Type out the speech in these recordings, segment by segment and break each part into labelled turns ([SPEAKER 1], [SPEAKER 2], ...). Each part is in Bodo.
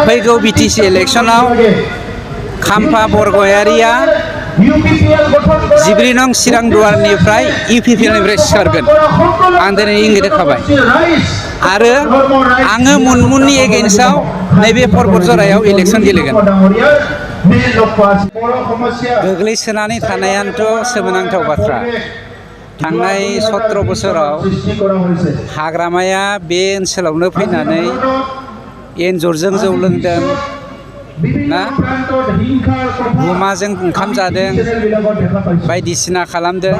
[SPEAKER 1] फैगौ बिटिसि इलेक्सनाव खाम्फा बरगयारिया 14 नं चिरां दुवारनिफ्राय इउपिपिएलनिफ्राय सिखारगोन आं दिनै इंगित होखाबाय आरो आङो मुनमुननि एगेन्स्टआव नैबे परबतजरायाव इलेक्सन गेलेगोन। गोग्लैसोनानै थानायानोथ' सोमोनांथाव बाथ्रा। थांनाय 17 बोसोराव हाग्रामाया बे ओनसोलावनो फैनानै एन्जरजों जौ लोंदों ना गुमाजों ओंखाम जादों बायदिसिना खालामदों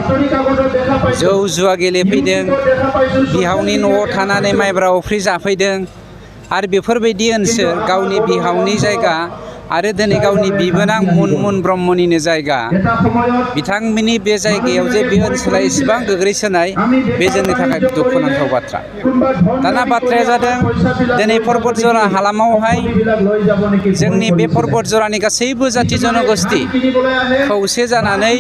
[SPEAKER 1] जौ जुवा गेलेफैदों बिहावनि न'आव थानानै माइब्रा अफ्रि जाफैदों आरो बेफोरबायदि ओनसोल गावनि बिहावनि जायगा आरो दिनै गावनि बिबोनां मुनमुन ब्रह्मनिनो जायगा बिथांमोननि बे जायगायाव जे बे ओनसोला एसेबां गोग्लैसोनाय बे जोंनि थाखाय दुखुनांथाव बाथ्रा। दाना बाथ्राया जादों दिनै परबतजरा हालामावहाय जोंनि बे परबतजरानि गासैबो जाथि जनगोष्ठी खौसे जानानै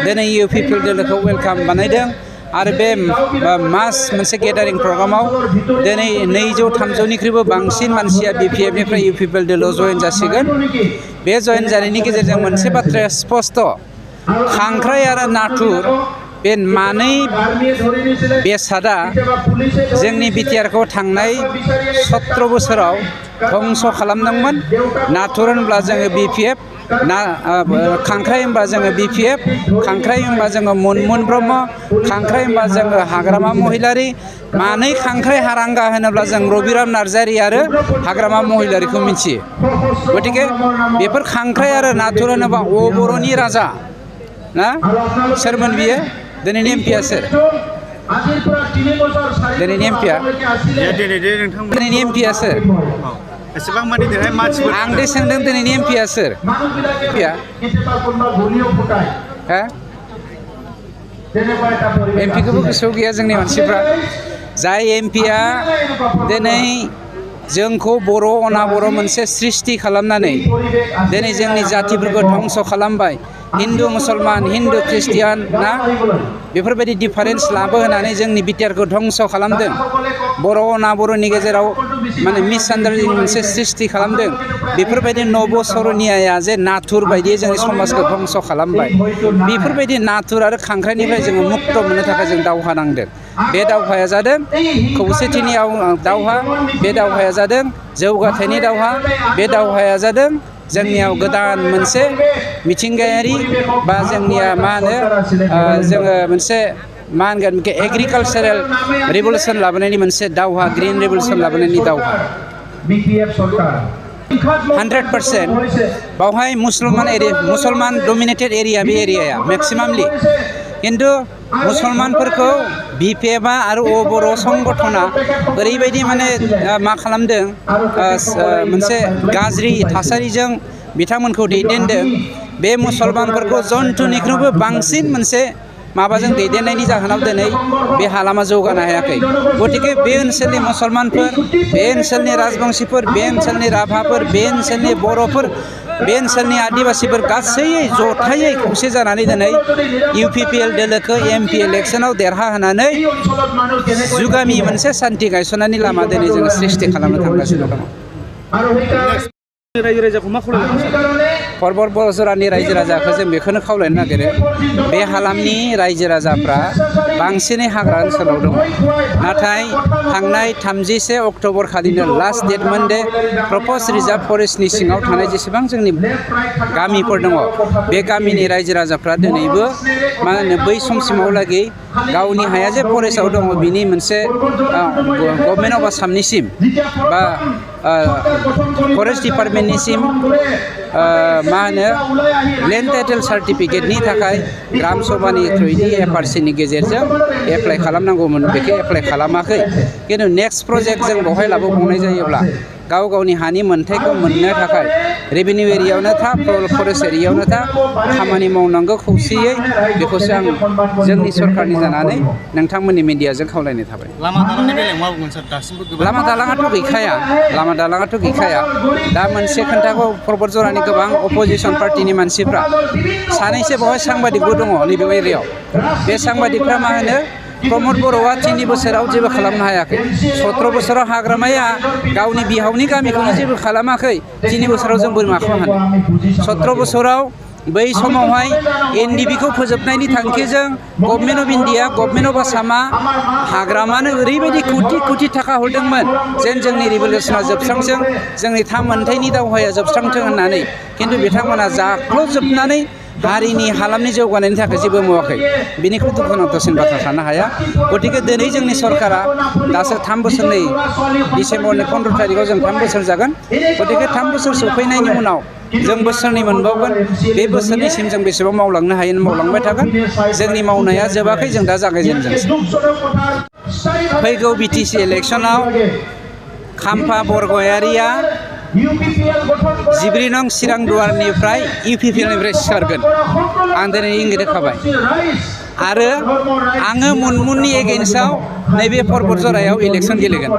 [SPEAKER 1] दिनै इउपिपिएल दोलोखौ वेलकाम बानायदों आरो बे मास मोनसे गेदारिं प्रग्रामाव दिनै 200-300निख्रुइबो बांसिन मानसिया बिपिएफनिफ्राय इउपिपिएल दोलोआव जयेन जासिगोन। बे जयेन जानायनि गेजेरजों मोनसे बाथ्राया स्पष्ट खांख्राइ आरो नाथुर बे मानै बेसादा जोंनि बिटिआरखौ थांनाय 17 बोसोराव धंस खालामदोंमोन। नाथुर होनब्ला जोङो बिपिएफ खांख्राइ होनबा जोङो बिपिएफ खांख्राइ होनबा जोङो मुनमुन ब्रह्म खांख्राइ होनबा जोङो हाग्रामा महिलारि मानै खांख्राइ हारांगा होनोब्ला जों रबिराम नार्जारि आरो हाग्रामा महिलारिखौ मिथियो। गतिके बेफोर खांख्राइ आरो नाथुर होनोबा बर'नि राजा ना सोरमोन बियो दिनैनि एमपिआ सोर दिनैनि एमपिआ सोर
[SPEAKER 2] एसेबां मानि देरहाय मानसिफोर
[SPEAKER 1] आं दे सोंदों दिनैनि एमपिआ सोर एमपिखौबो गोसोआव गैया जोंनि मानसिफ्रा जाय एमपिआ दिनै जोंखौ बर' अनाबर मोनसे सृष्टि खालामनानै दिनै जोंनि जातिफोरखौ धंस खालामबाय हिन्दु मुसलमान हिन्दु ख्रिस्टियान ना बेफोरबायदि डिफारेन्स लाबोहोनानै जोंनि बिटिआरखौ धंस खालामदों। बर' अनाबरनि गेजेराव माने मिसआन्डारस्टेन्डिं मोनसे सृष्टि खालामदों। बेफोरबायदि नब सरनियाया जे नाथुर बायदि जोंनि समाजखौ धंस खालामबाय बेफोरबायदि नाथुर आरो खांख्राइनिफ्राय जोङो मुक्त मोननो थाखाय जों दावहा नांदों। बे दावहाया जादों खौसेथिनि दावहा बे दावहाया जादों जौगाथायनि दावहा बे दावहाया जादों जोंनियाव गोदान मोनसे मिथिंगायारि बा जोंनिया मा होनो जोङो मोनसे मा होनगोन एग्रिकालचारेल रिभलिउसन लाबोनायनि मोनसे दावहा ग्रिन रिभलिउसन लाबोनायनि दावहा 100% बावहाय मुसलमान डमिनेटेड एरिया बे एरियाया मेक्सिमामलि खिन्थु मुसलमानफोरखौ बिपिएफआ आरो बर' संगठना ओरैबायदि माने मा खालामदों मोनसे गाज्रि थासारिजों बिथांमोनखौ दैदेनदों। बे मुसलमानफोरखौ जन्थुनिख्रुइबो बांसिन मोनसे माबाजों दैदेननायनि जाहोनाव दिनै बे हालामा जौगानो हायाखै। गतिके बे ओनसोलनि मुसलमानफोर बे ओनसोलनि राजबंशीफोर बे ओनसोलनि राभाफोर बे ओनसोलनि बर'फोर बे ओनसोलनि आदिबासिफोर गासैयै जथायै खौसे जानानै दिनै इउपिपिएल दोलोखौ एमपि इलेक्सनाव देरहाहोनानै जुगामि मोनसे सान्थि गायसननायनि लामा दिनै जोङो सृष्टि खालामनो थांगासिनो दङ।
[SPEAKER 2] रायजो राजाखौ मा खावलायनो
[SPEAKER 1] परबतजरानि रायजो राजाखौ जों बेखौनो खावलायनो नागिरो बे हालामनि रायजो राजाफ्रा बांसिनै हाग्रा ओनसोलाव दङ नाथाय थांनाय 31 अक्ट'बर खालिनो लास्ट डेटमोन दे प्रप'ज रिजार्भ फरेस्टनि सिङाव थानाय जेसेबां जोंनि गामिफोर दङ बे गामिनि रायजो राजाफ्रा दिनैबो मा होनो बै समसिमावलागै गावनि हाया जे फरेस्टआव दङ बिनि मोनसे गभर्नमेन्ट अफ आसामनिसिम बा फरेस्ट डिपार्टमेन्टनिसिम मा होनो लेन्ड टाइटेल सार्टिफिकेटनि थाखाय ग्राम सभानि थ्रुयै एफआरसिनि गेजेरजों एप्लाइ खालामनांगौमोन बेखौ एप्लाइ खालामाखै। खिन्थु नेक्स्ट प्रजेक्ट जों बेवहाय लाबोबावनाय जायोब्ला गाव गावनि हानि मोन्थायखौ मोननो थाखाय रेभिनिउ एरियायावनो था फरेस्ट एरियायावनो था खामानि मावनांगौ खौसेयै बेखौसो आं जोंनि सरकारनि जानानै नोंथांमोननि मिडियाजों खावलायनाय थाबाय।
[SPEAKER 2] लामा दालांनि बेलायाव मा बुंगोन सार दासिमबो
[SPEAKER 1] लामा दालाङाथ' गैखाया दा मोनसे खोन्थाखौ परबतजरानि गोबां अपोजिसन पार्टिनि मानसिफ्रा सानैसो बेवहाय सांबादिकबो दङ नैबे एरियायाव बे सांबादिकफ्रा मा होनो प्रमद बर'आ 3 बोसोराव जेबो खालामनो हायाखै 17 बोसोराव हाग्रामाया गावनि बिहावनि गामिखौनो जेबो खालामाखै 3 बोसोराव जों बोरै माखौ हानो 17 बोसोराव बै समावहाय एनडिबिखौ फोजोबनायनि थांखिजों government of India government of आसामा हाग्रामानो ओरैबायदि कोटि थाखा हरदोंमोन जेन जोंनि रिभलिउसना जोबस्रांथों जोंनि थामोनथाइनि दावहाया जोबस्रांथों होननानै खिन्थु बिथांमोना जाख्ल'जोबनानै हारिनि हालामनि जौगानायनि थाखाय जेबो मावाखै बेनिख्रुइ दुखुनांथावसिन बाथ्रा थानो हाया गतिके दिनै जोंनि सरकारा दासो 3 बोसोरनि डिसेम्बरनि 15 थारिखआव जों 3 बोसोर जागोन गतिके 3 बोसोर सफैनायनि उनाव जों बोसोरनै मोनबावगोन बे बोसोरनिसिम जों बेसेबां मावलांनो हायो मावलांबाय थागोन जोंनि मावनाया जोबाखै जों दा जागायजेनदोंसो फैगौ बिटिसि इलेक्सनाव खाम्फा बरगयारिया 14 नं चिरां दुवारनिफ्राय इउपिपिएलनिफ्राय सिखारगोन आं दिनै इंगित होखाबाय आरो आङो मुनमुननि एगेन्स्टआव नैबे पर्बत जरायाव इलेक्सन गेलेगोन